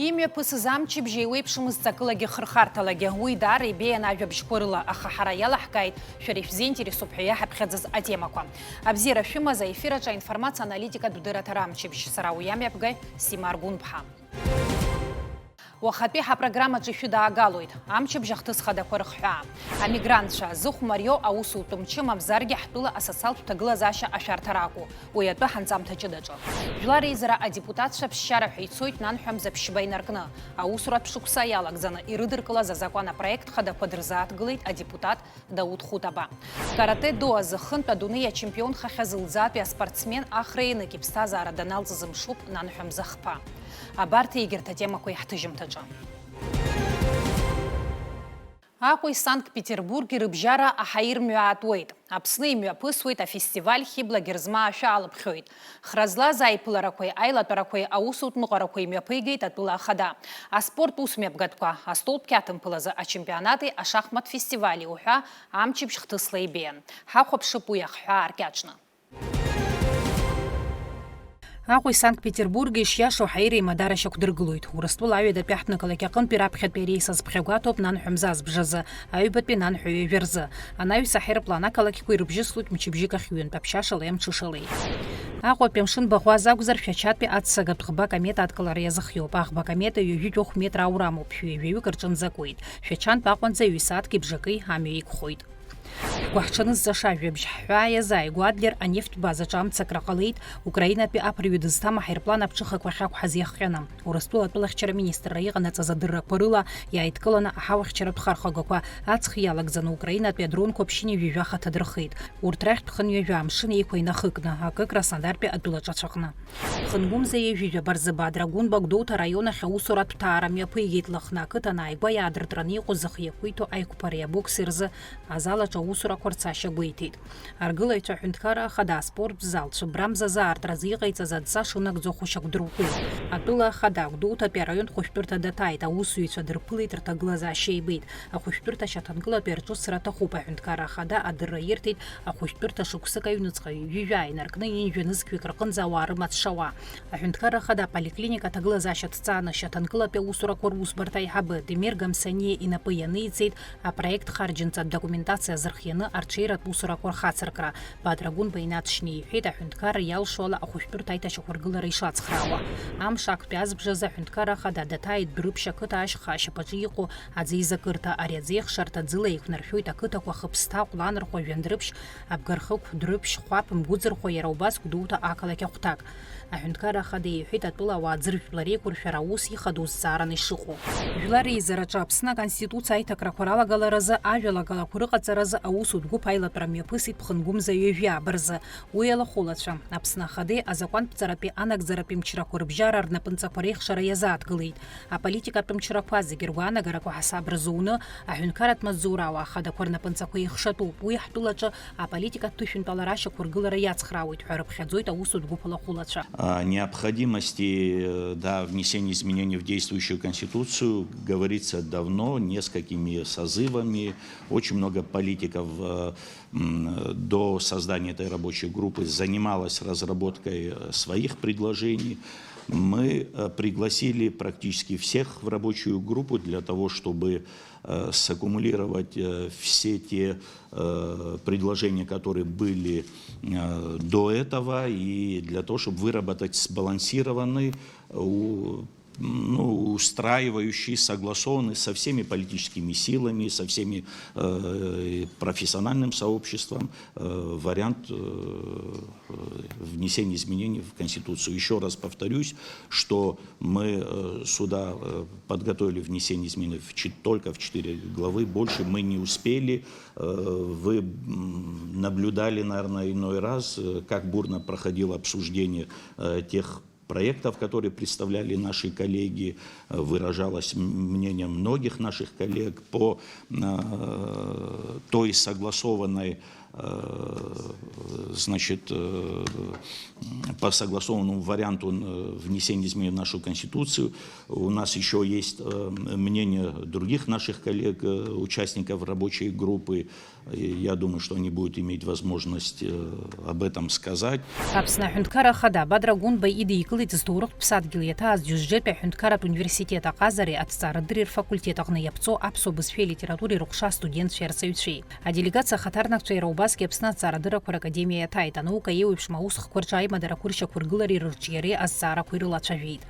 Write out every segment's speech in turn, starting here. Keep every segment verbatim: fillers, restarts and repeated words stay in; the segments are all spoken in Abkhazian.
Имҩаԥысыз амчыбжь еиуеиԥшымызт ҵакылагьы хырхарҭалагьы. Уи даара ибеиан ажәабжьқәа рыла, аха ҳара иалаҳкааит шәара ишәзеинтересуп ҳәа иаҳаԥхьаӡаз атемақәа. Абзиара шәымаз аефир аҿы аинформациа аналитикатә дырраҭара амчыбжь. Сара уи амҩаԥгаҩ Сима Аргәынԥҳа. Уахатәи ҳапрограммаҿы ишәыдаагалоит амчыбжь ахҭыс хадақәа рыхҳәаа. Амигрантцәа зыхә мариоу аусутә мчы, мамзаргьы ҳтәыла асоциалтә ҭагылазаашьа ашәарҭара акәу, уи атәы ҳанҵамҭа ҷыдаҿы. Жәлар реизара адепутатцәа ԥсшьара ҳәа ицоит нанҳәа мза ԥшьба инаркны. Аусуратә шықәса иалагӡаны ирыдыркылаз азакәан апроект хадақәа дырзааҭгылеит адепутат Дауҭ Хутаба. Каратэ-до азы хынтә адунеи ачемпионхахьаз лӡаатәи аспортсмен Ахра инык иԥсҭазаара даналҵыз мшуп нанҳәа мза хԥа. Абарҭ егьырҭ атемақәа иаҳҭыжьымҭаҿы. Аҟәеи Санкт-Петербурги рыбжьара аҳаирмҩа аатуеит. Аԥсны имҩаԥысуеит афестиваль Хьыбла Герзмаа шәаалыԥхьоит. Хра злаз аиԥыларақәеи аилатәарақәеи аусутә ныҟәарақәа имҩаԥигеит атәыла ахада. Аспорт усмҩаԥгатәқәа, астолтә қьаҭымԥылазы ачемпионати ашахмат фестивали уҳәа амчыбжь хҭысла ибеиан. Ҳахәаԥшып уи ахҳәаа ркьаҿны. Аҟәеи Санкт-Петербурги ишиашоу ҳаира имадара шьақәдыргылоит. Урыстәыла аҩадатәи аҳҭнықалақь аҟынтәи раԥхьатәи арейс азԥхьагәаҭоуп нанҳәа мза азбжазы, аҩбатәи нанҳәа ҩажәа рзы. Анаҩс аҳаирплан ақалақьқәа ирыбжьыслоит мчыбжьык ахь ҩынтә, аԥшьашала иамҽышалеи. Аҟәатәи амшын баӷәаза акәзар, Шәачатәи аццагатә ӷба комета адкылара иазыхиоуп. Аӷба комета ҩажәи жәохә метра аура амоуп, шәҩажәаҩык рҿынӡа акуеит. Шәачантә Аҟәанӡа ҩ-сааҭки бжаки амҩа иқәхоит. Ҳгәаҳҽанызҵаша ажәабжь ҳҳәаа иазааигәоу Адлер анефтә базаҿы амцакра ҟалеит, Украинатәи аԥырҩы дызҭам аҳаирплан аԥҽыхақәа ахьақәҳаз иахҟьаны. Урыстәыла атәылахьчара министрра иҟанаҵаз адыррақәа рыла иааидкыланы аҳауахьчаратә хархәагақәа аҵх иалагӡаны Украинатәи адронқәа ԥшьынҩажәи жәаха ҭадырхеит. Урҭ рахьтә хынҩажәа амшын еиқәа инахыкны, акы Краснодартәи атәылаҿацә аҟны. Ԥхынгәымза ҩажәи жәаба рзы Бадрагәынба Гәдоуҭа араионахь аусуратә ҭаара мҩаԥигеит, Лыхны ақыҭан ааигәа иаадыртраны иҟоу зых иақәиҭу аиқәԥареи абокси рзы азал аҿы аусурақәа рцашьа гәеиҭеит. Аргылаҩцәа аҳәынҭқарра ахада аспорттә зал цәыббрамза азаартразы иҟаиҵаз адҵа шынагӡо ахәы шьақәдырӷәӷәеит. Атәыла ахада Гәдоуҭатәи араион хәышәтәырҭа даҭааит, аусзуҩцәа дырԥылеит, рҭагылазаашьа ибеит. Ахәышәтәырҭа шьаҭанкылатәи арҿыцра аҭахуп, аҳәынҭқарра ахада адырра ирҭеит, ахәышәтәырҭа шықәсык аҩныҵҟа ҩажәа инаркны ҩынҩажәа нызқьҩык рҟынӡа ауаа рымаҵ шауа. Аҳәынҭқарра ахада аполиклиника аҭагылазаашьа дҵааны шьаҭанкылатәи аусурақәа русбарҭа аиҳабы Демир Гамсаниа инапы ианиҵеит апроект харџьынҵа адокументациа азырхианы арҽеиратә усурақәа рхацыркра. Бадра Гәынба инаҵшьны иҳәеит, аҳәынҭқарра иалшо ала ахәышәтәырҭа аиҭашьақәыргылара ишацхраауа. Амш актәи азбжазы аҳәынҭқарра ахада даҭааит Дәрыԥшь ақыҭа ашьха ашьапаҿы иҟоу аӡеизакырҭа. Ари аӡеихшарҭа ӡыла еиқәнаршәоит ақыҭақәа Хыԥсҭа, Ҟәланырхәа, Жәандәрыԥшь, Абгархықә, Дәрыԥшь, Хәаԥ, Мгәыӡырхәа, иара убас Гәдоуҭа ақалақь ахәҭак. Аҳәынҭқарра ахада иҳәеит атәыла ауаа ӡыржәтәла реиқәыршәара аус ихадоу зҵаараны ишыҟоу. Жәлар реизараҿы Аԥсны Аконституциа аиҭакрақәа ралагаларазы ажәалагалақәа рыҟаҵаразы аусутә гәыԥ аилатәара мҩаԥысит ԥхынгәымза ҩажәи ааба рзы. Уи алахәылацәа, Аԥсны Ахадеи азакәанԥҵаратәи анагӡаратәи мчрақәа рыбжьара рнапынҵақәа реихшара иазааҭгылеит. Аполитикатә мчрақәа зегьы ргәаанагарақәа ҳасаб рзуны, аҳәынҭқарратә маҵзураауаа ахадақәа рнапынҵақәа еихшатәуп. Уи ҳтәылаҿы аполитикатә ҭышәынтәалара ашьақәыргылара иацхраауеит ҳәа рыԥхьаӡоит аусутә гәыԥ алахәылацәа. О необходимости, э, да, внесения изменений в действующую Конституцию говорится давно, несколькими созывами. Очень много политиков, э, м, до создания этой рабочей группы занималось разработкой, э, своих предложений. Мы, э, пригласили практически всех в рабочую группу для того, чтобы, э, саккумулировать, э, все те, э, предложения, которые были, э, до этого, и для того, чтобы выработать сбалансированный, у-, ну, устраивающий, согласованный со всеми политическими силами, со всеми, э, профессиональным сообществом, э, вариант, э, внесения изменений в Конституцию. Ещё раз повторюсь, что мы, э, сюда, э, подготовили внесение изменений в чет-, только в четыре главы, больше мы не успели. Э, вы, м, наблюдали, наверное, иной раз, э, как бурно проходило обсуждение, э, тех проектов, которые представляли наши коллеги, э, выражалось м-, мнение многих наших коллег по, э, той согласованной, Э, значит, э, по согласованному варианту, э, внесения изменений в нашу Конституцию. У нас еще есть, э, мнение других наших коллег, э, участников рабочей группы. И я думаю, что они будут иметь возможность, э, об этом сказать. Аԥсны Аҳәынҭқарра Ахада Бадра Гәынба идикылеит зҭоурыхтә ԥсадгьыл иаҭааз Џьозџьетәи аҳәынҭқарратә университет аҟазареи аҭҵаарадырреи рфакультет аҟны иаԥҵоу аԥсуа бызшәеи алитературеи рыҟәша астудентцәеи арҵаҩцәеи. Аделегациа ахаҭарнакцәа иара убасгьы Аԥсны аҭҵаарадыррақәа ракадемиа иаҭааит, анаука еиуеиԥшым аусхқәа рҿы аимадарақәеи ршьақәыргылареи рырҿиареи азҵаарақәа ирылацәажәеит.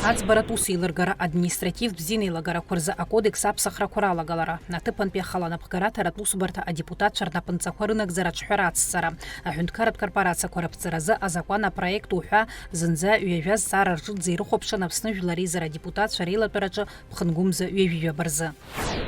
Аӡбаратә усеилыргара административтә бзиа неилагарақәа рзы акодекс аԥсахрақәа ралагалара, аҭыԥантәи ахаланапхгараҭаратә усбарҭа адепутатцәа рнапынҵақәа рынагӡара аҿҳәара ацҵара, аҳәынҭқарратә корпорациақәа рыԥҵаразы азакәан апроект уҳәа зынӡа ҩажәа зҵаара рҿынӡа ирыхәаԥшын Аԥсны Жәлар Реизара адепутатцәа реилатәараҿы ԥхынгәымза ҩажәи жәаба рзы.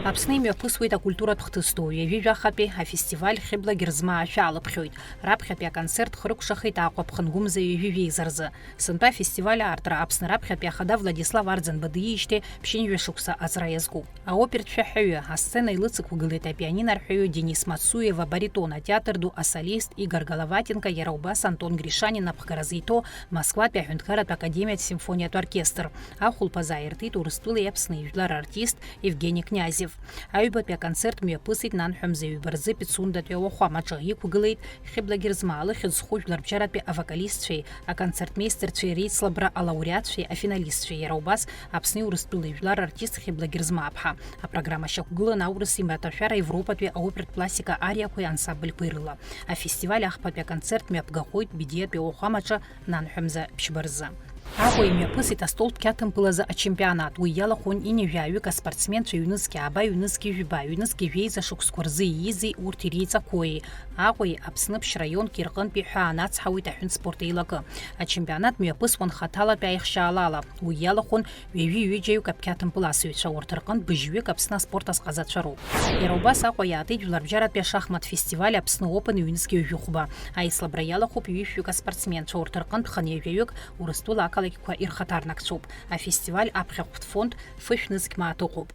Аԥсны имҩаԥысуеит акультуратә хҭыс ду, ҩажәи жәахатәи афестиваль Хьыбла Герзмаа шәалаԥхьоит. Раԥхьатәи аконцерт хыркәшахеит Аҟәа ԥхынгәымза ҩажәи жәеиза рзы. Сынтәа афестиваль аартра Аԥсны раԥхьатәи ахада Владислав Арӡынба диижьҭеи ԥшьынҩажәа шықәса аҵра иазкуп. Аопертә шәаҳәаҩы, асцена илыцықәгылеит апианино арҳәаҩы Денис Мацуев, абаритон атеатр ду асолист Игор Головатенко, иара убас Антон Гришанин напхгара зиҭо Москватәи аҳәынҭқарратә академиатә симфониатә оркестр. Ахәылԥаз ааиртит Урыстәылеи Аԥсни ижәлар артист Евгени Князев. Аҩбатәи аконцерт мҩаԥысит нанҳәа мза ҩба рзы Пицундатәи ауахәамаҿы. Иқәгылеит Хьыбла Герзмаа лыхьӡ зху жәларбжьаратәи авокалистцәеи аконцертмеистерцәеи реицлабра алауреатцәеи афиналистцәеи, иара убас Аԥсни Урыстәылеи жәлар артист Хьыбла Герзмааԥҳа. Апрограмма шьақәгылан аурыс имраҭашәара Европатәи аопертә классика ариақәеи ансамбльқәеи рыла. Афестиваль ахԥатәи аконцерт мҩаԥгахоит Бедиатәи ауахәамаҿы нанҳәа мза ԥшьба рзы. Аҟәа имҩаԥысит астолтә қьаҭымпылазы ачемпионат. Уи иалахәын ҩынҩажәаҩык аспортсменцәа ҩнызқь ааба, ҩнызқь ҩба, ҩнызқь жәеиза шықәсқәа рзы иизи урҭ иреиҵақәои. Аҟәеи Аԥсны ԥшь раионки рҟынтәи ҳәаа анацҳауеит аҳәынтспорт еилакы. Ачемпионат мҩаԥысуан хаҭалатәи аихшьаалала. Уи иалахәын ҩажәи ҩыџьаҩык аԥқьаҭымпыласыҩцәа, урҭ рҟынтә быжьҩык Аԥсны аспорт азҟазацәа роуп. Иара убас Аҟәа иаатит Жәларбжьаратәи ашахмат фестиваль Аԥсны Open ҩнызқь ҩажәи хәба. Аицлабра иалахәуп ҩышәҩык аспортсменцәа, урҭ рҟынтә хынҩажәаҩык Урыстәыла ақалақьқәа ирхаҭарнакцәоуп. Афестиваль аԥхьахәтә фонд фышә нызқь мааҭ ыҟоуп.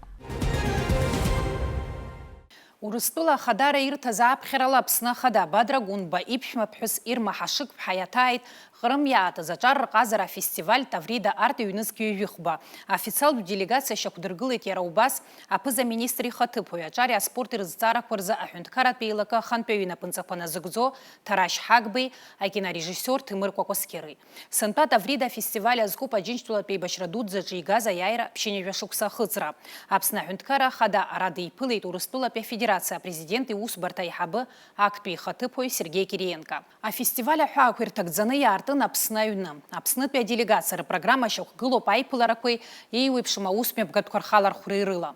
Урыстәыла ахадара ирҭаз аԥхьарала Аԥсны Ахада Бадра Гәынба иԥшәма ԥҳәыс Ирма Ҳашыгԥҳа иаҭааит Ҟрым иаатыз аҿар рҟазара афестиваль Таврида арт ҩнызқь ҩажәи хәба. Официалтә делегациа шьақәдыргылеит иара убас аԥыза-министр ихаҭыԥуаҩ, аҿари аспорти рызҵаарақәа рзы аҳәынҭқарратә еилакы ахантәаҩы инапынҵақәа назыгӡо Ҭарашь Ҳагбеи, акинорежиссиор Ҭемыр Кәакәасқьыри. Сынтәа Таврида афестиваль азкуп Аџьынџьтәылатә еибашьра дуӡӡаҿы игаз аиааира ԥшьынҩажәа шықәса ахыҵра. Аԥсны Аҳәынҭқарра Ахада ара деиԥылеит Урыстәылатәи Афедерациа Апрезидент иусбарҭа аиҳабы актәи ихаҭыԥуаҩ Сергеи Кириенко. Афестиваль аҳәаақәа ирҭагӡаны иаартын Аԥсны аҩны. Аԥснытәи аделегациа рпрограмма шьақәгылоуп аиԥыларақәеи еиуеиԥшым аусмҩаԥгатәқәа рхалархәреи рыла.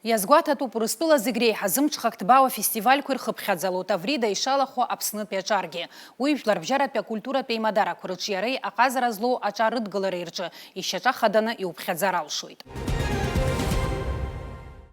Иазгәаҭатәуп, Урыстәыла зегь реиҳа зымҽхак ҭбаау афестивальқәа ирхыԥхьаӡало Таврида ишалахәу Аԥснытәи аҿаргьы. Уи жәларбжьаратәи акультуратә еимадарақәа рыҿиареи аҟазара злоу аҿар рыдгылареи рҿы ишьаҿа хаданы иуԥхьаӡар алшоит.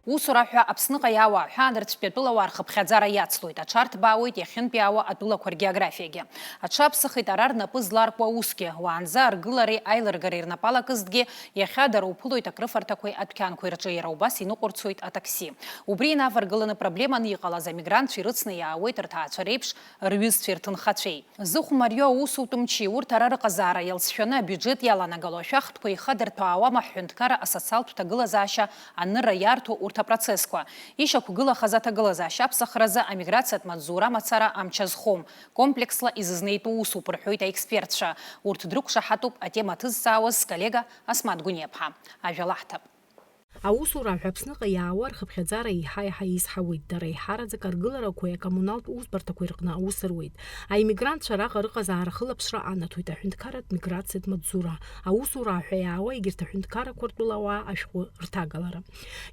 Усура ҳәа Аԥсныҟа иаауа аҳәаанырцәтәи атәылауаа рхыԥхьаӡара иацлоит, аҽарҭбаауеит иахьынтәи аауа атәылақәа ргеографиагьы. Аҽаԥсахит ара рнапы зларку аусгьы, уаанӡа аргылареи аилыргареи рнапалакызҭгьы, иахьа дара уԥылоит акрыфарҭақәеи адәқьанқәеи рҿы, иара убас иныҟәырцоит атакси. Убри инаваргыланы проблеманы иҟалаз амигрантцәа ирыцны иаауеит рҭаацәа реиԥш рҩызцәеи рҭынхацәеи. Зыхә мариоу аусутә мчи урҭ ара рыҟазаара иалҵшәаны абиуџьет иаланагало ашәахтәқәа ихадырҭәаауама ҳҳәынҭқарра асоциалтә ҭагылазаашьа анырра иарҭо урҭ апроцессқәа? Ишьақәгылахаз аҭагылазаашьа аԥсахразы амиграциатә маҵзура мацара амч азхом, комплексла изызнеитәу усуп, рҳәоит аекспертцәа. Урҭ дрықәшаҳаҭуп атема ҭызҵаауаз сколлега Асмаҭ Гәыниаԥҳа. Ажәа лаҳҭап. Аусура аҳәа Аԥсныҟа иаауа рхыԥхьаӡара еиҳа-еиҳа еизҳауеит. Дара еиҳараӡак аргыларақәеи акоммуналтә усбарҭақәеи рҟны аус руеит. Аиммигрантцәа араҟа рыҟазаара хылаԥшра анаҭоит аҳәынҭқарратә миграциатә маҵзура, аусура аҳәа иаауа егьырҭ аҳәынҭқаррақәа ртәылауаа ашәҟәы рҭагалара.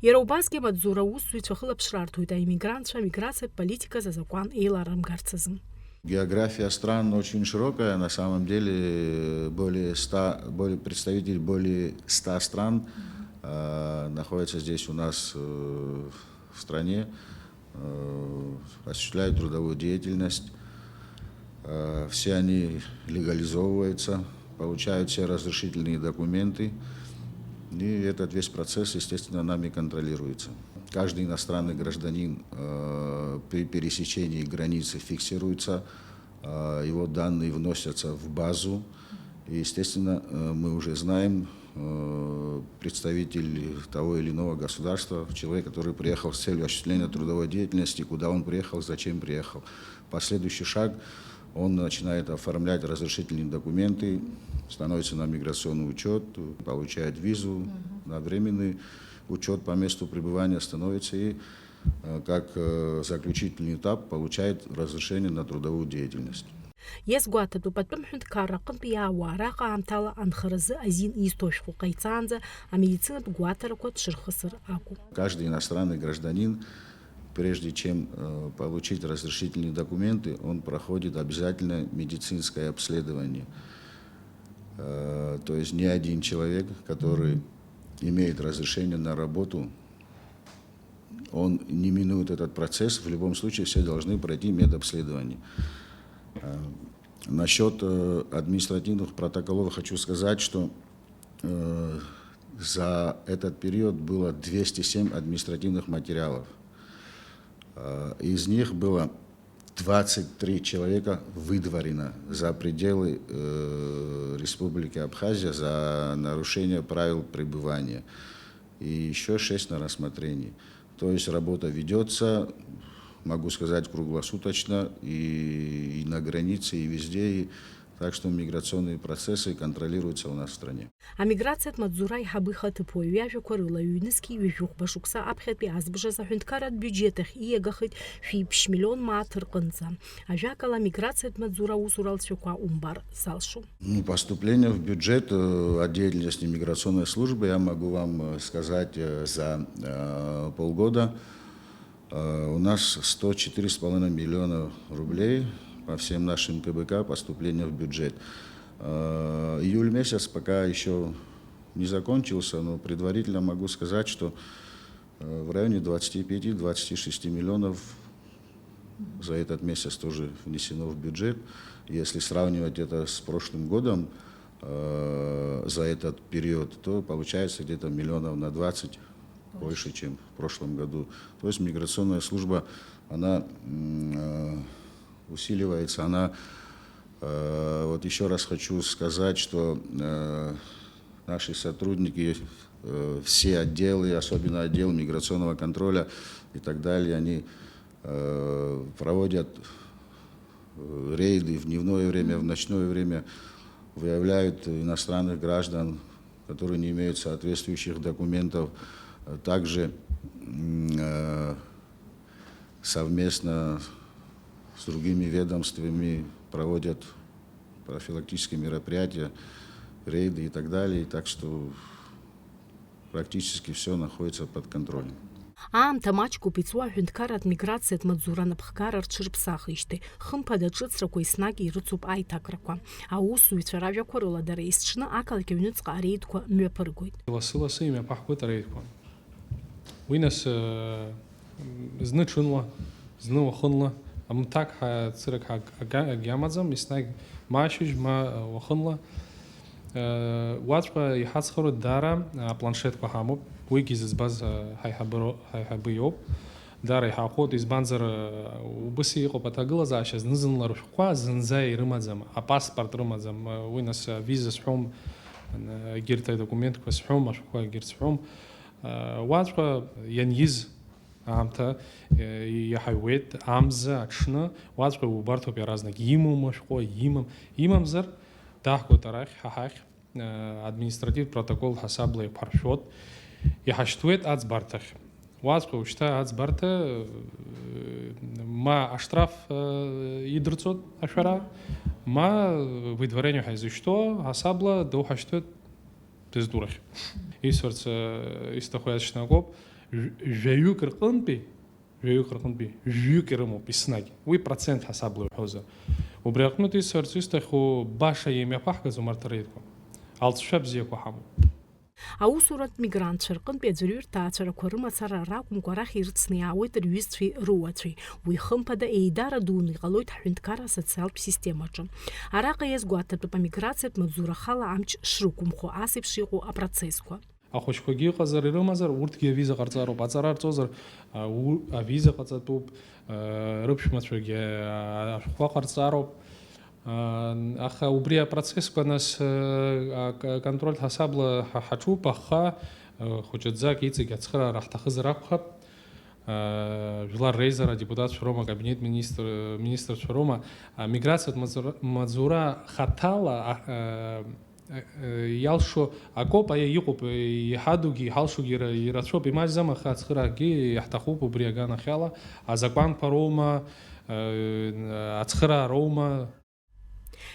Иара убасгьы амаҵзура аусзуҩцәа хылаԥшра арҭоит аиммигрантцәа амиграциатә политиказ азакәан еиларымгарц азы. География стран очень широкая, на самом деле более ста, более, представители более ста стран, э, находятся здесь у нас, э, в стране, э, осуществляют трудовую деятельность. Э, Все они легализовываются, получают все разрешительные документы. И этот весь процесс, естественно, нами контролируется. Каждый иностранный гражданин э, при пересечении границы фиксируется, э, его данные вносятся в базу. И, естественно, э, мы уже знаем, э, представитель того или иного государства, человек, который приехал с целью осуществления трудовой деятельности, куда он приехал, зачем приехал. Последующий шаг, он начинает оформлять разрешительные документы, становится на миграционный учет, получает визу, на временный учет по месту пребывания становится и, э, как э, заключительный этап, получает разрешение на трудовую деятельность. Иазгәаҭатәуп, атәым ҳәынҭқарра аҟынтә иаауа араҟа аамҭала анхаразы азин изҭо шәҟәы ҟаиҵаанӡа амедицинатә гәаҭарақәа дшырхысыр акәу. Каждый иностранный гражданин, прежде чем э, получить разрешительные документы, он проходит обязательно медицинское обследование. Э, То есть ни один человек, который имеет разрешение на работу, он не минует этот процесс. В любом случае все должны пройти медобследование. Э, Насчет э, административных протоколов хочу сказать, что э, за этот период было двести семь административных материалов. Э, Из них было двадцать три человека выдворено за пределы э, Республики Абхазия за нарушение правил пребывания. И еще шесть на рассмотрении. То есть работа ведется, могу сказать, круглосуточно, и, и на границе, и везде. И, так что миграционные процессы контролируются у нас в стране. Амиграциатә маҵзура аиҳабы ихаҭыԥуаҩ иажәақәа рыла, ҩнызқьи ҩажәи хәба шықәса аԥхьатәи азбжазы аҳәынҭқарратә биуџьет ахь ииагахеит шәиԥшь миллион мааҭ рҟынӡа. Ажәакала, амиграциатә маҵзура аусура алҵшәақәа умбар залшом. Ну, поступление в бюджет э, от деятельности миграционной службы, я могу вам э, сказать, э, за э, полгода э, у нас сто четыре с половиной миллиона рублей по всем нашим К Б К поступление в бюджет. Э, Июль месяц пока еще не закончился, но предварительно могу сказать, что э, в районе двадцати пяти двадцати шести миллионов за этот месяц тоже внесено в бюджет. Если сравнивать это с прошлым годом, э, за этот период, то получается где-то миллионов на двадцать больше, чем в прошлом году. То есть миграционная служба, она м, э, усиливается, она э, вот еще раз хочу сказать, что э, наши сотрудники, э, все отделы, особенно отдел миграционного контроля и так далее, они э, проводят э, рейды в дневное время, в ночное время, выявляют иностранных граждан, которые не имеют соответствующих документов. Также м, э, совместно с другими ведомствами проводят профилактические мероприятия, рейды и так далее. Так что практически все находится под контролем. Аамҭа маҷқәоуп иҵуа аҳәынҭқарратә миграциатә маҵзура анапхгара рҽырԥсахижьҭеи, хымԥада аҿыцрақәа еснагь ирыцуп аиҭакрақәа. Аусзуҩцәа ражәақәа рыла, дара есҽны ақалақь аҩныҵҟа ареидқәа мҩаԥыргоит. Лассы-лассы имҩаԥаҳгоит ареидқәа. Уи нас, э, зны ҽынла, зны уахынла, амҭак ҳа-, цырак ҳаг-, ага-, агьамаӡам, еснагь ма ашьыжь, ма, э, уахынла. Э, уаҵәҟьа иҳацхыроит даара апланшетқәа ҳамоуп, уигьы зыӡбаз, э, ҳаиҳабыро-, ҳаиҳабы иоуп. Даара иҳахәоит, избанзар, э, убыс иҟоуп аҭагылазаашьа, зны-зынла рышәҟәқәа зынӡа ирымаӡам, апаспорт рымаӡам, э, уи нас авиза сҳәом, э, егьырҭ адокументқәа сҳәом, ашәҟәқәа егьырҭ сҳәом. Э, уаҵәҟьа ианиз аамҭа, э, иаҳаҩуеит, амза, аҽны, уаҵәҟьа иубарҭоуп иаразнак, имоума ашәҟәы, имам, имамзар, даҳгоит арахь, ҳа ҳахь, э, административтә протокол ҳасабла еиқәҳаршәоит, иҳашьҭуеит аӡбарҭахь. Уаҵәҟьа ушьҭа аӡбарҭа, э, ма аштраф, э, идырҵоит ашәара, ма выдворение ҳәа изышьҭоу ҳасабла доуҳашьҭуеит дызтәу рахь. Исҳәарц, э, исҭаху иаҵшьны акоуп, жә-, жәаҩык рҟынтәи, жәаҩык рҟынтәи жәҩык ирымоуп еснагь. Уи процент ҳасабла иуҳәозар. Убри аҟнытә исҳәарц исҭаху, баша имҩаԥаҳгаӡом арҭ ареидқәа. Алҵшәа бзиақәа ҳамоуп. Аусуратә мигрантцәа рҟынтәи аӡәырҩы рҭаацәарақәа рымацара ракәымкәа, арахь ирыцны иаауеит рҩызцәеи руацәеи. Уи, хымԥада, еидара дуны иҟалоит ҳҳәынҭқарра асоциалтә системаҿы. Араҟа иазгәаҭатәуп амиграциатә маҵзура ахала амч шрықәымхо, ас еиԥш иҟоу апроцессқәа. Ахәыҷқәагьы ыҟазар, ирымазар, урҭгьы авиза ҟарҵароуп. Аҵара рҵозар, а, у-, авиза ҟаҵатәуп, а, рыԥшәмацәагьы, а, ашәҟәқәа ҟарҵароуп. А, аха убри апроцессқәа нас, а, а, к-, контрольтә ҳасабла ҳа-, ҳаҿуп, аха, а, хәыҷыӡак иҵегь ацхыраара ҳҭахызар акәхап. А, жәлар реизара, адепутатцәа роума, акабинет министр, министрцәа роума, амиграциатә маҵура-, маҵура хаҭала, а, а, Иалшо акоуп, аиа, иҟоуп, иҳадугьы, иҳалшогьы ира-, ирацәоуп, имаҷӡам, аха ацхыраагьы иаҳҭахуп убри аганахьала, азакәанқәа роума, ацхыраароума.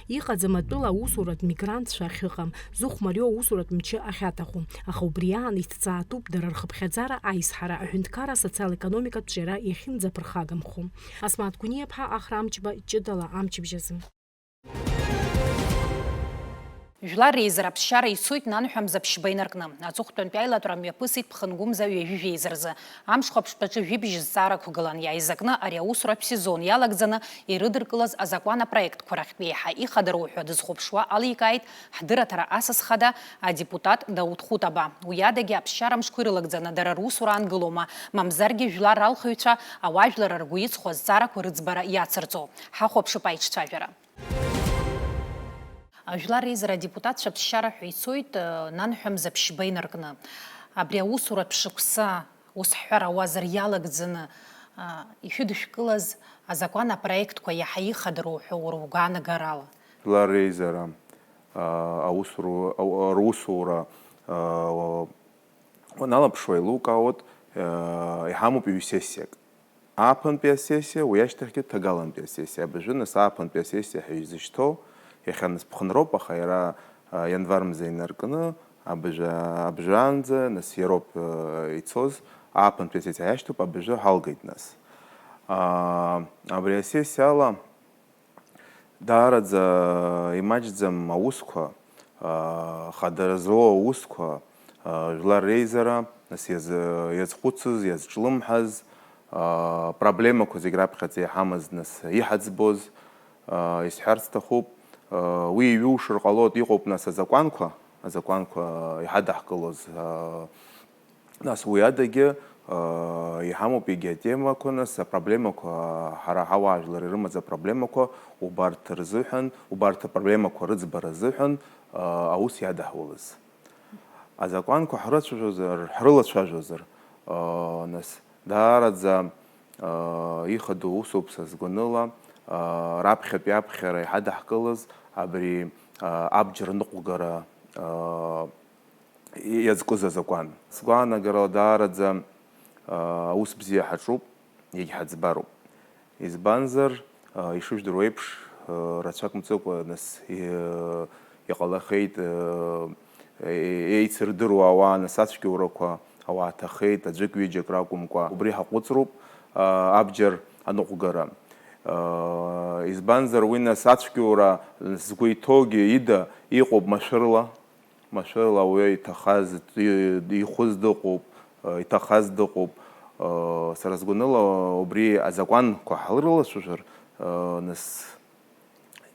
Иҟаӡам атәыла аусуратә мигрантцәа ахьыҟам, зыхә мариоу аусуратә мчы ахьаҭаху, аха убри аан иҭҵаатәуп дара рхыԥхьаӡара аизҳара, аҳәынҭқарра асоциал-економикатә ҿиара иахьынӡаԥырхагамхо. Асмаҭ Гәниа-ԥҳа, Ахра Амҷба, ҷыдала амчыбжь азы. Жәлар реизара аԥсшьара ицоит нанҳәа мза ԥшьба инаркны. Аҵыхәтәантәи аилатәара мҩаԥысит ԥхынгәымза ҩажәи жәеиза рзы. Амшхәаԥштәаҿы жәибжь зҵаарақәа гылан, иааизакны ари аусуратә сезон иалагӡаны ирыдыркылаз азакәан апроектқәа рахьтә еиҳа ихадароу ҳәа дызхәаԥшуа аликааит ҳдырраҭара асас хада, адепутат Дауҭ Хәытаба. Уи адагьы аԥсшьара мшқәа ирылагӡаны дара русура аангылома, мамзаргьы жәлар ралхыҩцәа ауаажәлар ргәы иҵхо азҵаарақәа рыӡбара иацырҵо. Ҳахәаԥшып аиҿцәажәара. Ажәлар реизара адепутатцәа ԥсшьара ҳәа ицоит, э, нанҳәа мза ԥшьба инаркны. Абри аусуратә шықәса, ус ҳҳәар ауазар, иалагӡаны, а, ишәыдышәкылаз азакәан апроектқәа иаҳа ихадароу ҳәа уара угәаанагарала? Жәлар реизара, а, аусура, ау-, русура, а, уаналаԥшуа еилукаауеит, а, иҳамоуп ҩ-сессиак. Ааԥынтәи асессиа, уи ашьҭахьгьы ҭагалантәи асессиа. Абыржәы нас ааԥынтәи асессиа ҳәа изышьҭоу, иахьа нас ԥхынроуп, аха иара, а, ианвар мза инаркны, абыржәы, абыржәаанӡа, нас иароуп, а, ицоз, ааԥынтәи асессиа ҳашьҭоуп, абыржәы ҳалгеит нас. А, абри асессиа ала даараӡа имаҷӡам аусқәа, а, хадара злоу аусқәа, а, жәлар реизара, нас иаз-, иазхәыцыз, иазҿлымҳаз, а, проблемақәа зегь раԥхьаӡа иҳамаз, нас иҳаӡбоз, а, исҳәарц сҭахуп, а, уи иҩушыр ҟалоит, иҟоуп, нас, азакәанқәа, азакәанқәа иҳадаҳкылоз, а, Нас уи адагьы, а, иҳамоуп егьи атемақәа, нас апроблемақәа, ҳара ҳауаажәлар ирымаз апроблемақәа, убарҭ рзыҳәан, убарҭ апроблемақәа рыӡбара азыҳәан, а, аус иадаҳулаз. Азакәанқәа ҳрыцәажәозар, ҳрылацәажәозар, а, нас даараӡа, а, ихадоу усуп са сгәаныла, а, раԥхьатәи аԥхьара иҳадаҳкылаз абри, а, абџьар ныҟәгара, а, иазкыз азакәан. Сгәаанагарала даараӡа, а, аус бзиа ҳаҿуп, иагьҳаӡбароуп. Избанзар, а, ишыжәдыруа еиԥш, а, рацәак мҵыкәа, нас, и-, иҟалахьеит, а, е-, еицырдыруа ауаа, нас, ацәгьоурақәа ауаа ҭахеит, аӡәык-ҩыџьак ракәымкәа. Убри ҳаҟәыҵроуп, а, абџьар аныҟәгара. А, избанзар, уи, нас, ацәгьоура, нас, згәы иҭоугьы ида иҟоуп машәырла. Машәырла ауаҩы иҭахаз, ихәыз дыҟоуп, иҭахаз дыҟоуп. Сара сгәаныла, убри азакәанқәа ҳрылацәажәар, нас,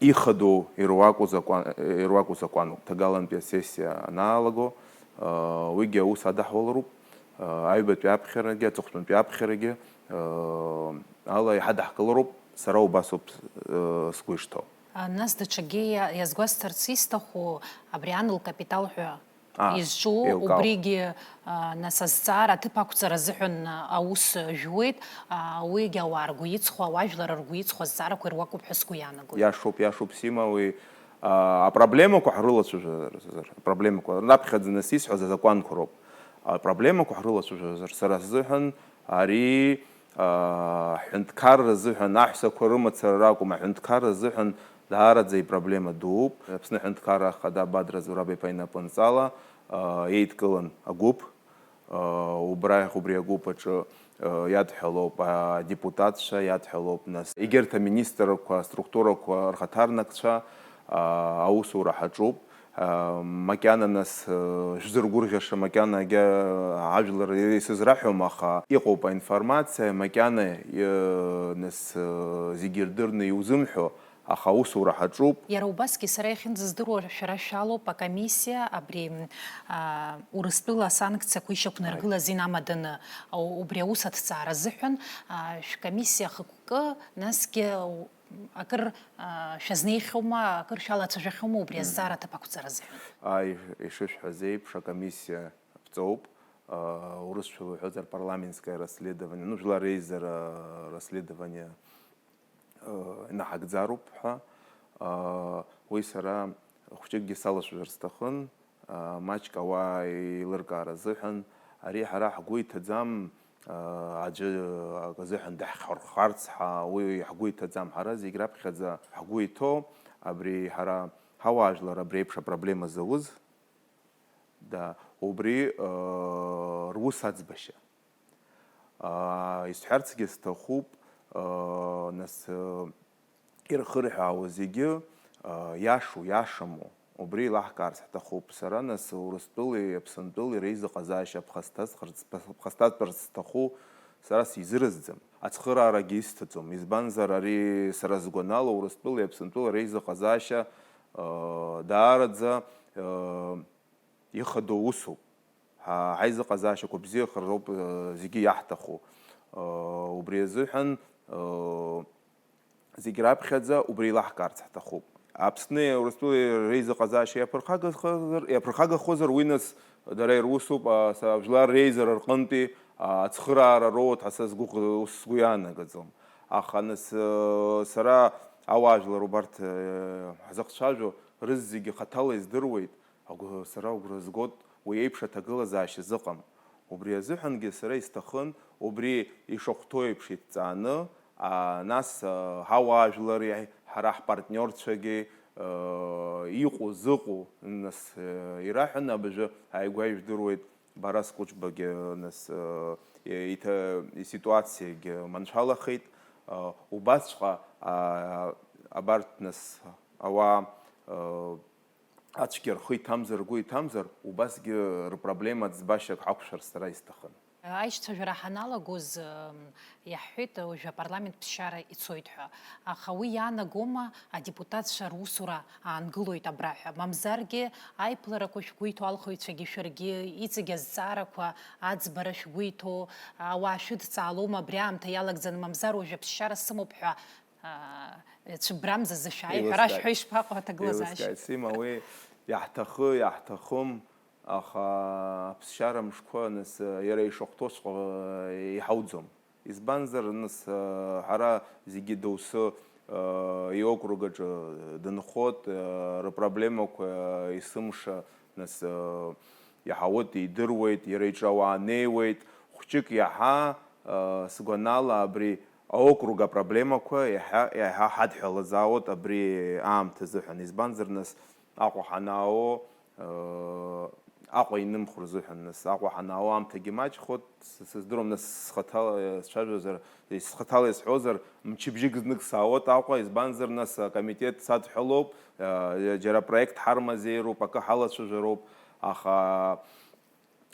ихадоу ируаку закәан, ируаку закәануп. Ҭагалантәи асессиа анаалаго, уигьы аус адаҳулароуп. Аҩбатәи аԥхьарагьы, аҵыхәтәантәи аԥхьарагьы ала иҳадаҳкылароуп, сара убасоуп сгәы ишҭоу. А, нас даҽакгьы иа-, иазгәасҭарц исҭаху, абри аныл капитал ҳәа Аа, изҿу, еилкаауп. Убригьы, а, нас азҵаара аҭыԥ ақәҵара азыҳәан, а, аус жәуеит, а, уигьы ауаа ргәы иҵхо, ауаажәлар ргәы иҵхо азҵаарақәа ируакуп ҳәа сгәы иаанагоит. Иашоуп, иашоуп, Сима, уи, а, апроблемақәа ҳрылацәажәозар, апроблемақәа, раԥхьаӡа нас исҳәаз азакәанқәа роуп. Апроблемақәа ҳрылацәажәозар, сара сзыҳәан ари, аа, ҳҳәынҭқарра азыҳәан, аҳәсақәа рымацара ракәым, аҳәынҭқарра азыҳәан даараӡа ипроблема дууп. Аԥсны Аҳәынҭқарра Ахада Бадра Зураб-иԥа инапынҵала, аа, еидкылан агәыԥ. Аа, убрахь, убри агәыԥ аҿы, аа, иадҳәалоуп адепутатцәа, иадҳәалоуп, нас, егьырҭ аминистрқәа, аструктурақәа рхаҭарнакцәа, аа, аусура ҳаҿуп. Макьана нас шәзыргәырӷьаша, макьанагьы ажәлар исызраҳәом, аха иҟоуп аинформациа, макьана нас зегьы ирдырны иузымҳәо, аха аусура ҳаҿуп. Иара убасгьы сара иахьынӡаздыруа, шәара шәалоуп акомиссиа абри, а, Урыстәыла асанкциақәа ишьақәнаргылаз инамаданы, а, убри аус аҭҵаара азыҳәан, а, шәкомиссиа хықәкы, насгьы акыр, а, шәазнеихьоума, акыр шәалацәажәахьоума убри азҵаара аҭыԥ ақәҵара азыҳәан? Ааи, ишышәҳәаз еиԥш, акомиссиа ԥҵоуп, а, урысшәала уҳәозар, парламентское расследование, ну, жәлар реизара расследование, а, инаҳагӡароуп ҳәа. А, уи сара хәҷыкгьы салацәажәар сҭахын, а, маҷк ауаа еилыркаара азыҳәан. Ари ҳара ҳгәы иҭаӡам, а, аӡәы акы азыҳәан даҳхәархарц ҳа, уи ҳгәы иҭаӡам. Ҳара зегь раԥхьаӡа ҳгәы иҭоу абри ҳара ҳауаажәлар абри еиԥш апроблема зауз, да, убри, а, рус аӡбашьа. А, исҳәарцгьы сҭахуп, а, нас, а, ирхырҳәаауа зегьы, а, иашоу, иашаму, убри еилаҳкаарц ҳҭахуп. Сара, нас, Урыстәылеи Аԥсынтәылеи реизыҟазаашьа ԥхасҭазхарц-, ԥхасҭатәарц сҭаху сара сизыразӡам. Ацхыраарагьы исҭаӡом, избанзар, ари, сара сгәанала, Урыстәылеи Аԥсынтәылеи реизыҟазаашьа, а, даараӡа, а, ихадоу усуп. Ҳа-, ҳаизыҟазаашьақәа бзиахар роуп, э, зегьы иаҳҭаху. Э, убри азыҳәан, э, зегь раԥхьаӡа убри еилаҳкаарц ҳҭахуп. Аԥсни Урыстәылеи реизыҟазаашьа иаԥырхагахозар, иаԥырхагахозар, уи нас дара ирусуп, а, са-, жәлар реизара рҟынтәи, а, ацхыраара роуеит ҳәа са сгәы-, ус сгәы иаанагаӡом. Аха нас, э, сара ауаажәлар убарҭ, э, ҳзыхцәажәо рызегьы хаҭала издыруеит. Агәы-, сара агәра згоит, уи еиԥш аҭагылазаашьа зыҟам. Убри азыҳәангьы сара исҭахын, убри ишахәҭоу еиԥш иҭҵааны, а, нас, а, ҳауаажәлари ҳара ҳпартниорцәагьы, а, иҟоу, зыҟоу, нас, а, ираҳәаны абыржәы ааигәа ижәдыруеит, Барас Кәыҿбагьы, нас, а, иҭа-, иситуациагьы маншәалахеит. А, убасҵәҟьа, а, абарҭ, нас, ауаа, а, ацәгьа рхы иҭамзар, ргәы иҭамзар, убасгьы рпроблема ӡбашьак ҳақәшәар сара исҭахын. Аишьцәажәара ҳаналагоз, м, иаҳҳәеит, уажәы апарламент ԥсшьара ицоит ҳәа. Аха уи иаанагома адепутатцәа русура аангылоит абра ҳәа? Мамзаргьы аиԥыларақәа шәгәы иҭоу, алхыҩцәагьы шәаргьы иҵегь азҵаарақәа аӡбара шәгәы иҭоу ауаа шәыдҵаалома абри аамҭа иалагӡаны, мамзар уажәы аԥсшьара сымоуп ҳәа, а, цәыббрамза зышәааи ҳәа Еилыскааит. Шәҳәо ишԥаҟоу аҭагылазаашьа? Еилыскааит, Сима, уи иаҳҭахы, иаҳҭахым, аха аԥсшьара мшқәа, нас, иара ишахәҭоуҵәҟьа иҳауӡом. Избанзар, нас, ҳара зегьы доусы, иокруг аҿы дынхоит, рпроблемақәа есымша, нас, иаҳауеит, идыруеит, иара иҿы ауаа неиуеит, хәҷык иаҳа, сгәанала, абри аокруг апроблемақәа иаҳа, иаҳа ҳадҳәалазаауеит абри аамҭа азыҳәан. Избанзар, нас, Аҟәа ҳанаауо, э, Аҟәа инымхо рзыҳәан, нас, Аҟәа ҳанаауо аамҭагьы маҷхоит, с-, сыздыруам, нас, схаҭала, э, сцәажәозар, схаҭала исҳәозар, мчыбжьык знык саауеит Аҟәа, избанзар, нас, акомитет садҳәалоуп, э, џьара апроект ҳармазеироуп, акы ҳалацәажәароуп, аха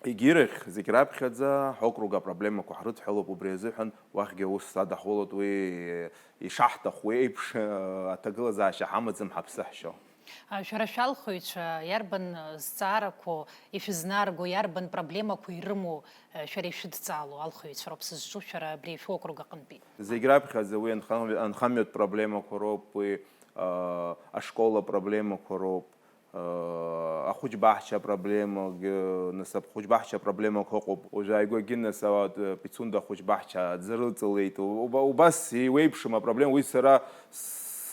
егьирахь, зегь раԥхьаӡа ҳокруг апроблемақәа ҳрыдҳәалоуп, убри азыҳәан уахьгьы аус адаҳулоит, уи ишаҳҭаху еиԥш, э, аҭагылазаашьа ҳамаӡам ҳаԥсы ҳшьо. А, шәара шәалхыҩцәа иарбан, э, зҵаарақәоу ишәызнарго, иарбан проблемақәа ирымоу, э, шәара ишәыдҵаало алхыҩцәа роуп сызҿу шәара абри шәокруг аҟынтәи? Зегь раԥхьаӡа уи анхамҩа-, анхамҩатә проблемақәа роуп, уи, э, ашкол апроблемақәа роуп, э, ахәыҷбаҳча апроблемагьы, нас, ахәыҷбаҳча апроблемақәа ыҟоуп. Уажәы ааигәагьы, нас, ауаа, э, Пицунда ахәыҷбаҳча аӡы рылҵылеит. Уба-, убас еиуеиԥшым апроблема, уи сара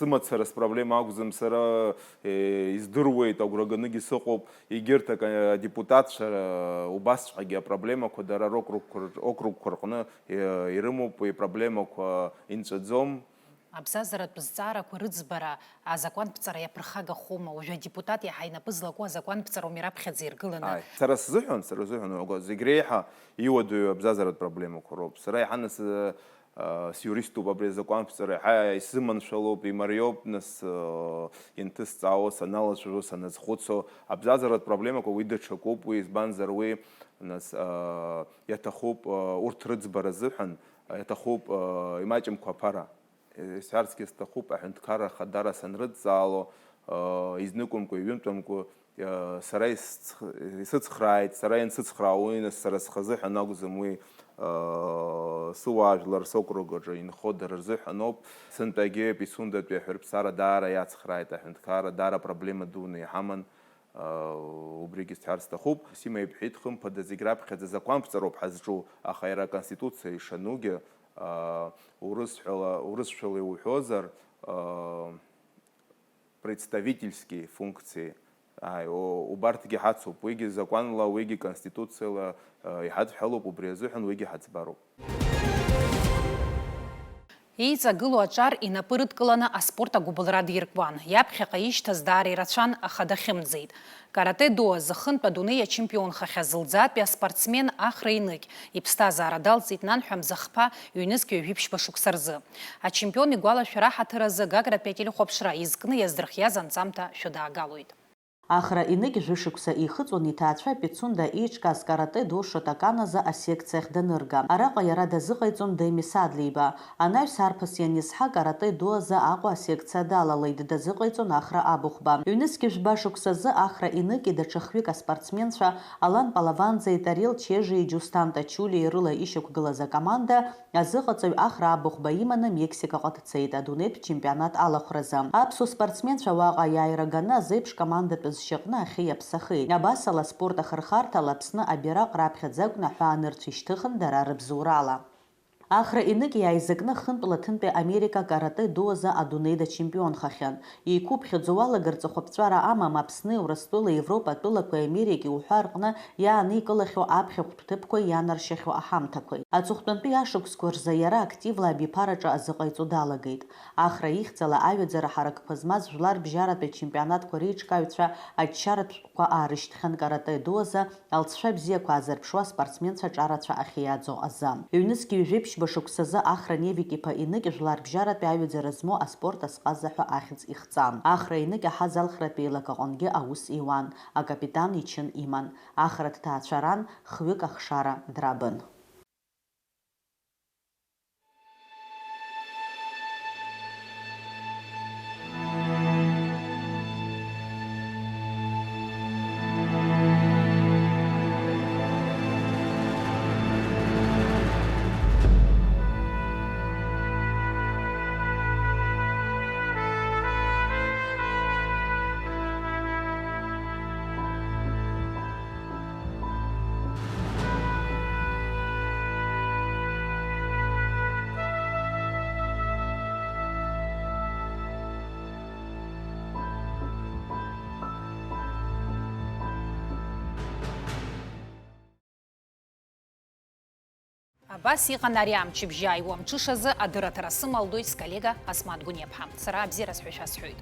сымацара спроблема акәӡам, сара, э, издыруеит, агәра ганыгьы сыҟоуп. Егьырҭ ак-, адепутатцәа, э, убасҵәҟьагьы апроблемақәа дара рокругқәа рҿ-, округқәа рҟны, э, ирымоуп, уи апроблемақәа инҵәаӡом. Абзазаратә зҵаарақәа рыӡбара азакәанԥҵара иаԥырхагахома? Уажәы адепутат иаҳа инапы злаку азакәанԥҵароуми раԥхьаӡа иргыланы. Ааи. Сара сзыҳәан, сара сзыҳәан, угәы-, зегь реиҳа иуадаҩу абзазаратә проблемақәа роуп. Сара иаҳа нас, э, Сиуриступ абри азакәанԥҵәара, иаҳа исзыманшәалоуп, имариоуп, нас, инҭысҵаауа, саналацәажәо, саназхәыцуа, абзазаратә проблемақәа уи даҽакуп, уи избанзар, уи, нас, иаҭахуп, урҭ рыӡбара азыҳәан, иаҭахуп, имаҷымкәа аԥара. Исҳәарцгьы сҭахуп, аҳәынҭқарра ахадара санрыдҵаало, изныкәымкәа, иҩынтәымкәа, сара исыцх-, исыцхрааит, сара иансыцхраауа, уи нас сара схазыҳәан акәӡам, уи, сыуаажәлар сокруг аҿы инхо дара рзыҳәаноуп. Сынтәагьы Пицундатәи аҳәырԥсара даара иацхрааит аҳәынҭқарра, даара проблема дуны иҳаман, убригьы сҳәар сҭахуп. Сима иҳәеит, хымԥада, зегь раԥхьаӡа закәанԥҵәароуп ҳазҿу, аха иара аконституциа ишанугьы, урысҳәала, урысшәала иуҳәозар, представительские функции, ааи, о, убарҭгьы ҳацуп, уигьы закәанла, уигьы конституциала, э, иҳадҳәалоуп, убри азыҳәан уигьы ҳаӡбароуп. Еиҵагылоу аҿар инапы рыдкыланы аспорт агәыбылра диркуан. Иаԥхьаҟа ишьҭаз даара ирацәан, аха дахьымӡеит. Каратэ-до азы хынтә адунеи ачемпионхахьаз лӡаатәи аспортсмен Ахра Енык иԥсҭазаара далҵит нанҳәа мза хԥа ҩнызқь ҩажәи ԥшьба шықәса рзы. Ачемпион игәалашәара аҳаҭыр азы Гагратәи ателехәаԥшра изкны иаздырхиаз анҵамҭа шәыдаагалоит. Ахра Енык жәышықәса ихыҵуан иҭаацәа Пицунда еиҿкааз каратэ-до Шотакан азы асекциахь данырга. Араҟа иара дазыҟаиҵон Деми Садлеиба. Анаҩс арԥыс ианизҳа, каратэ-до азы Аҟәа асекциа далалеит, дазыҟаиҵон Ахра Абыхәба. Ҩнызқь жәба шықәсазы Ахра Еныки даҽа хҩык аспортсменцәа Алан Палаванӡеи Тариел Чежиеи Џьусҭан Ҭачулиеи рыла ишьақәгылаз акоманда азыҟаҵаҩ Ахра Абыхәба иманы Мексикаҟа дцеит адунеитә чемпионат алахәразы. Аԥсуа спортсменцәа уаҟа аиааира ганы азеиԥш командатә зшьаҟны ахьы иаԥсахеит. Абасала, аспорт ахырхарҭала Аԥсны абираҟ раԥхьаӡа акәны аҳәаанырцә ишьҭыхын дара рыбзоурала. Ахра Енык иааизакны хынтә Лаҭынтәи Америка каратэ-до азы адунеи дачемпионхахьан. Еиқәыԥхьаӡо уалагар ҵыхәаԥҵәара амам, Аԥсни Урыстәылеи Европа атәылақәеи Америкеи уҳәа рҟны иааникылахьоу аԥхьахәтә ҭыԥқәеи ианаршьахьоу аҳамҭақәеи. Аҵыхәтәантәи ашықәсқәа рзы иара активла абиԥараҿы азыҟаиҵо далагеит. Ахра ихьӡала аҩаӡара ҳаракқәа змаз жәларбжьаратәи ачемпионатқәа реиҿкааҩцәа аччаратә шәҟәқәа аарышьҭхьан каратэ-до азы алҵшәа бзиақәа аазырԥшуа аспортсменцәа ҿарацәа ахьиааӡо азы. Ҩнызқь ҩажәи ԥшьба шықәсазы Ахра Невик-иԥа Енык жәларбжьаратәи аҩаӡара змоу аспорт азҟаза ҳәа ахьӡ ихҵан. Ахра Енык аҳазалхратә еилак аҟынгьы аус иуан, акапитан ичын иман. Ахра дҭаацәаран, хҩык ахшара драбын. Абас иҟан ари амчыбжьы ааиуа мҽышазы адырраҭара сымалдоит сколлега Асмаҭ Гәыниаԥҳа. Сара абзиараз ҳәа шәасҳәоит.